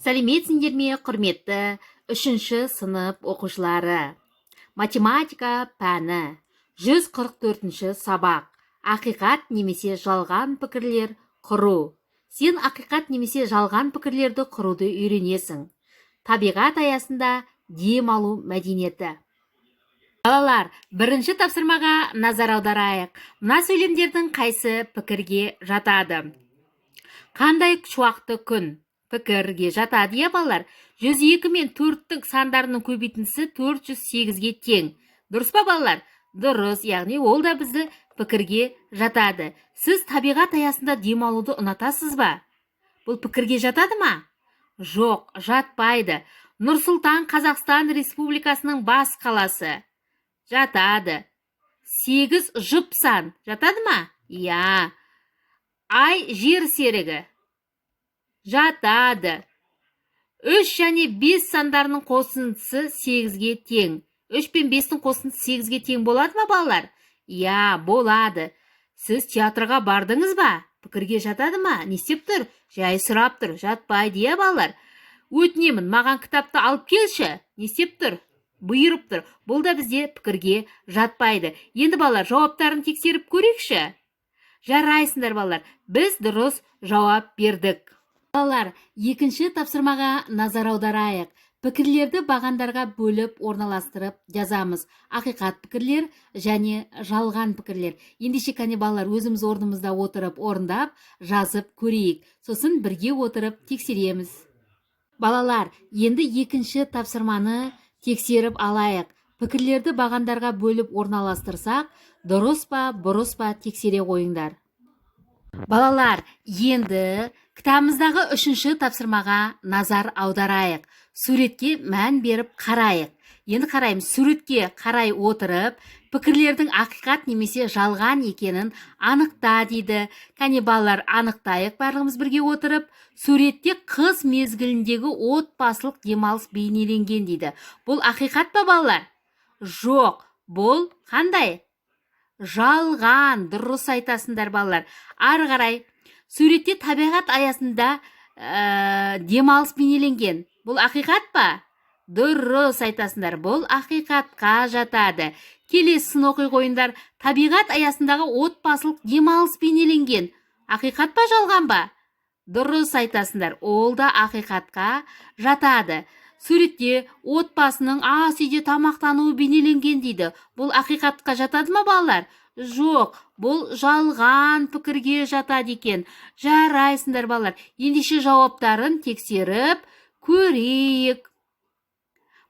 Сәлеметсіңдер ме, құрметті үшінші сынып оқушылары! Математика пәні, 144 сабақ. Ақиқат немесе жалған пікірлер құру. Сен ақиқат немесе жалған пікірлерді құруды үйренесің. Табиғат аясында дем алу мәдениеті. Балалар, бірінші тапсырмаға назар аударайық. Мына сөйлемдердің қайсы пікірге жатады? Қандай шуақты күн! Пікірге жатады, иә, балалар? 102 мен 4-тің сандарының көбейтіндісі 408-ге тең. Дұрыс па, балалар? Дұрыс, яғни ол да бізді пікірге жатады. Сіз табиғат аясында демалуды ұнатасыз ба? Бұл пікірге жатады ма? Жоқ, жатпайды. Нұр-Сұлтан — Қазақстан Республикасының бас қаласы. Жатады. 8 жұп сан. Жатады ма? Иә. Ай — жер серігі. Жатады. 3 және 5 сандарының қосындысы 8-ге тең. 3 пен 5-тің қосындысы 8-ге тең болады ма, балалар? Иә, болады. Сіз театрға бардыңыз ба? Пікірге жатады ма? Не істеп тұр? Жай сұрап тұр. Жатпайды, иә, балалар? Өтінемін, маған кітапты алып келші. Не істеп тұр? Бұйырып тұр. Бұл да бізде пікірге жатпайды. Енді, балалар, жауаптарын тексеріп көрейікші. Жарайсыңдар, балалар. Біз дұрыс жауап бердік. Балалар, екінші тапсырмаға назар аударайық. Пікірлерді бағандарға бөліп орналастырып жазамыз. Ақиқат пікірлер және жалған пікірлер. Ендеше, кәне, балалар, өзіміз орнымызда отырып орындап, жазып көрейік. Сосын бірге отырып тексереміз. Балалар, енді екінші тапсырманы тексеріп алайық. Пікірлерді бағандарға бөліп орналастырсақ, дұрыс па, бұрыс па, тексере қойыңдар. Балалар, енді кітабымыздағы үшінші тапсырмаға назар аударайық. Суретке мән беріп қарайық. Енді қараймыз. Суретке қарай отырып, пікірлердің ақиқат немесе жалған екенін анықта дейді. Кәне, балалар, анықтайық барлығымыз бірге отырып. Суретте қыс мезгіліндегі отбасылық демалыс бейнеленген дейді. Бұл ақиқат па, балалар? Жоқ, бұл қандай? Жалған. Дұрыс айтасыңдар, балалар. Ары қарай, суретте табиғат аясында демалыс бейнеленген. Бұл ақиқат па? Дұрыс айтасыңдар, бұл ақиқатқа жатады. Келесісін оқи қойыңдар. Табиғат аясындағы отбасылық демалыс бейнеленген. Ақиқат па, жалған ба? Дұрыс айтасыңдар, ол да ақиқатқа жатады. Суретте отбасының ас үйде тамақтануы бейнеленген дейді. Бұл ақиқатқа жатады ма, балалар? Жоқ, бұл жалған пікірге жатады екен. Жарайсыңдар, балалар. Ендеше, жауаптарын тексеріп көрейік.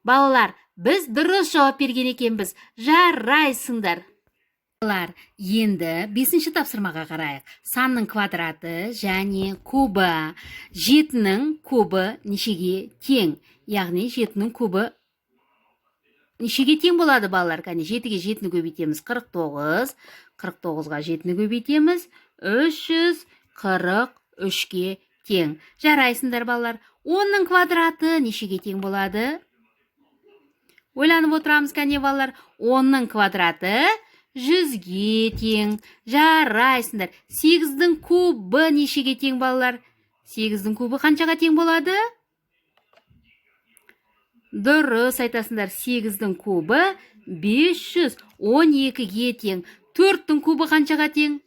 Балалар, біз дұрыс жауап берген екенбіз. Жарайсыңдар. Балалар, енді бесінші тапсырмаға қарайық. Санның квадраты және кубы. 7-нің кубы нешеге тең? Яғни 7-нің кубы нешеге тең болады, балалар? Кәне, 7-ге 7-ні көбейтеміз, 49. 49-ға 7-ні көбейтеміз, 343-ке тең. Жарайсыңдар, балалар. 10-ның квадраты нешеге тең болады? Ойланып отырамыз. Кәне, балалар, 10-ның квадраты 100-ге тең. Жарайсыңдар. 8-дің кубы нешеге тең, балалар? 8-дің кубы қаншаға тең болады? Дұрыс айтасыңдар, 8-дің кубы 512-ге тең. 4-тің кубы қаншаға тең?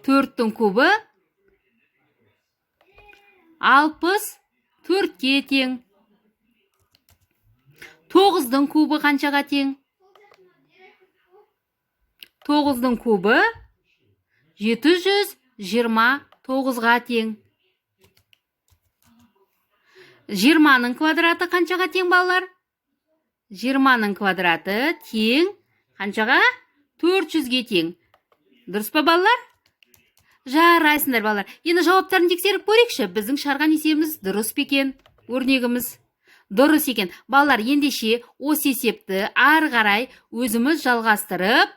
4-тің кубы 64-ке тең. 9-дың кубы қаншаға тең? 9-дың кубы 729-ға тең. 20-ның квадраты қаншаға тең, балалар? 20-ның квадраты тең қаншаға? 400-ге тең. Дұрыс па, балалар? Жарайсыңдар, балалар. Енді жауаптарын тексеріп көрейікші. Біздің шығарған есебіміз дұрыс па екен? Өрнегіміз дұрыс екен. Балалар, ендеше осы есепті ары қарай өзіміз жалғастырып,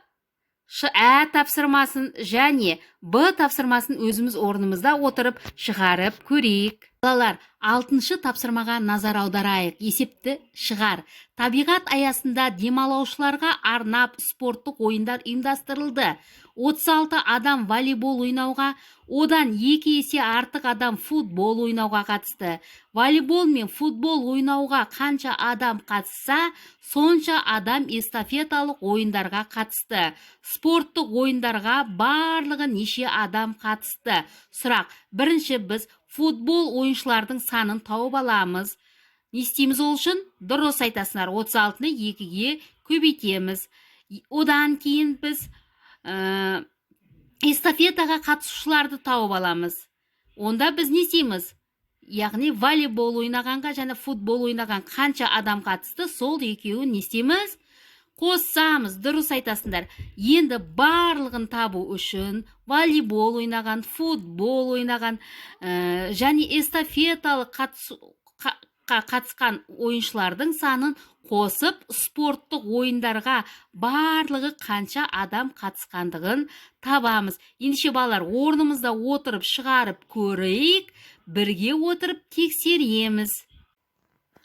Ә тапсырмасын және Б тапсырмасын өзіміз орнымызда отырып шығарып көрейік. Балалар, алтыншы тапсырмаға назар аударайық. Есепті шығар. Табиғат аясында демалушыларға арнап спорттық ойындар ұйымдастырылды. 36 адам волейбол ойнауға, одан 2 есе артық адам футбол ойнауға қатысты. Волейбол мен футбол ойнауға қанша адам қатысса, сонша адам эстафеталық ойындарға қатысты. Спорттық ойындарға барлығы неше адам қатысты? Сұрақ. Бірінші біз футбол ойыншылардың санын тауып аламыз. Не істейміз ол үшін? Дұрыс айтасыңдар, 36-ны 2-ге көбейтеміз. Одан кейін біз эстафетаға қатысушыларды тауып аламыз. Онда біз не істейміз? Яғни волейбол ойнағанға және футбол ойнаған қанша адам қатысты, сол екеуін не істейміз? Қосамыз. Дұрыс айтасыңдар. Енді барлығын табу үшін волейбол ойнаған, футбол ойнаған және эстафеталық қатысқан ойыншылардың санын қосып, спорттық ойындарға барлығы қанша адам қатысқандығын табамыз. Ендеше, балалар, орнымызда отырып шығарып көрейік, бірге отырып тексереміз.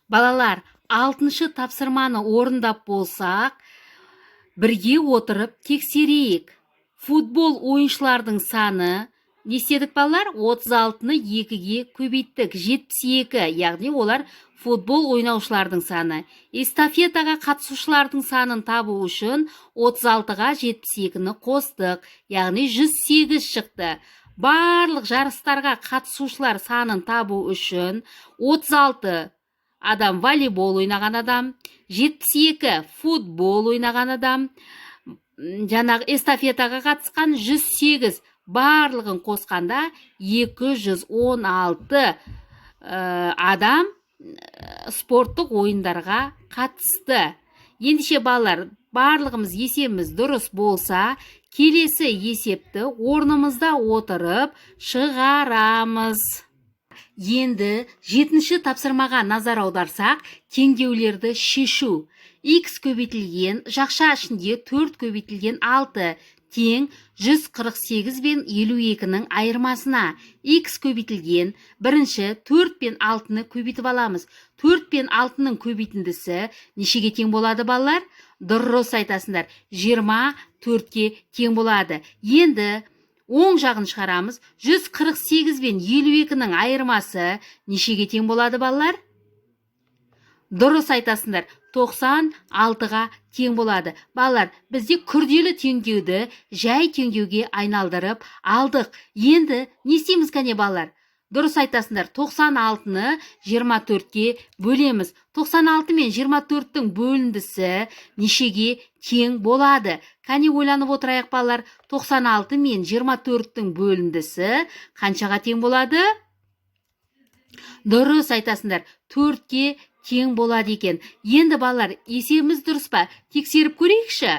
Балалар, алтыншы тапсырманы орындап болсақ, бірге отырып тексерейік. Футбол ойыншылардың саны не істедік, балалар? 36-ны 2-ге көбейттік, 72, яғни олар футбол ойнаушылардың саны. Эстафетаға қатысушылардың санын табу үшін 36-ға 72-ні қостық, яғни 108 шықты. Барлық жарыстарға қатысушылар санын табу үшін 36 адам волейбол ойнаған адам, 72 футбол ойнаған адам, жаңағы эстафетаға қатысқан 108, барлығын қосқанда 216 адам спорттық ойындарға қатысты. Ендеше, балалар, барлығымыз есебіміз дұрыс болса, келесі есепті орнымызда отырып шығарамыз. Енді жетінші тапсырмаға назар аударсақ, теңдеулерді шешу. X көбейтілген жақша ішінде 4 көбейтілген 6 тең 148 бен 52-нің айырмасына. X көбейтілген, бірінші 4 пен 6-ны көбейтіп аламыз. 4 пен 6-ның көбейтіндісі нешеге тең болады, балалар? Дұрыс айтасыңдар, 24-ке тең болады. Енді оң жағын шығарамыз. 148 бен 52-нің айырмасы нешеге тең болады, балалар? Дұрыс айтасыңдар, 96-ға тең болады. Балалар, бізде күрделі теңдеуді жай теңдеуге айналдырып алдық. Енді не істейміз, кәне, балалар? Дұрыс айтасыңдар, 96-ны 24-ке бөлеміз. 96 мен 24-тің бөліндісі нешеге тең болады? Кәне, ойланып отырайық, балалар. 96 мен 24-тің бөліндісі қаншаға тең болады? Дұрыс айтасыңдар, 4-ке тең болады екен. Енді, балалар, есебіміз дұрыс па, тексеріп көрейікші.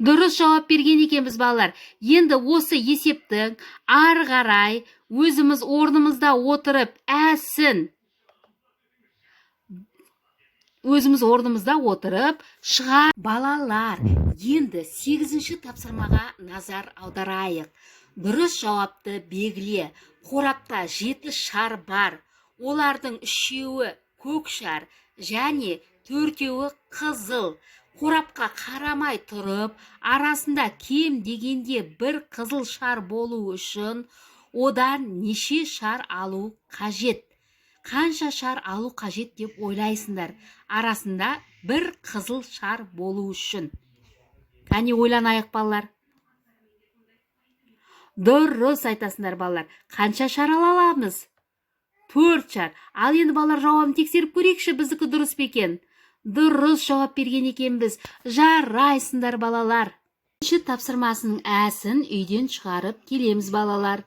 Дұрыс жауап берген екенбіз, балалар. Енді осы есептің ары қарай өзіміз орнымызда отырып әсін өзіміз орнымызда отырып шыға. Балалар, енді сегізінші тапсырмаға назар аударайық. Дұрыс жауапты белгіле. Қорапта жеті шар бар. Олардың үшеуі көк шар және төртеуі қызыл. Қорапқа қарамай тұрып, арасында кем дегенде бір қызыл шар болу үшін одан неше шар алу қажет? Қанша шар алу қажет деп ойлайсыңдар, арасында бір қызыл шар болу үшін? Кәне, ойланайық, балалар. Дұрыс айтасыңдар, балалар. Қанша шар ала аламыз? Төрт шар. Ал енді, балалар, жауабын тексеріп көрейікші, біздікі дұрыс па екен. Дұрыс жауап берген екенбіз. Жарайсыңдар, балалар. Бірінші тапсырмасының әсін үйден шығарып келеміз, балалар.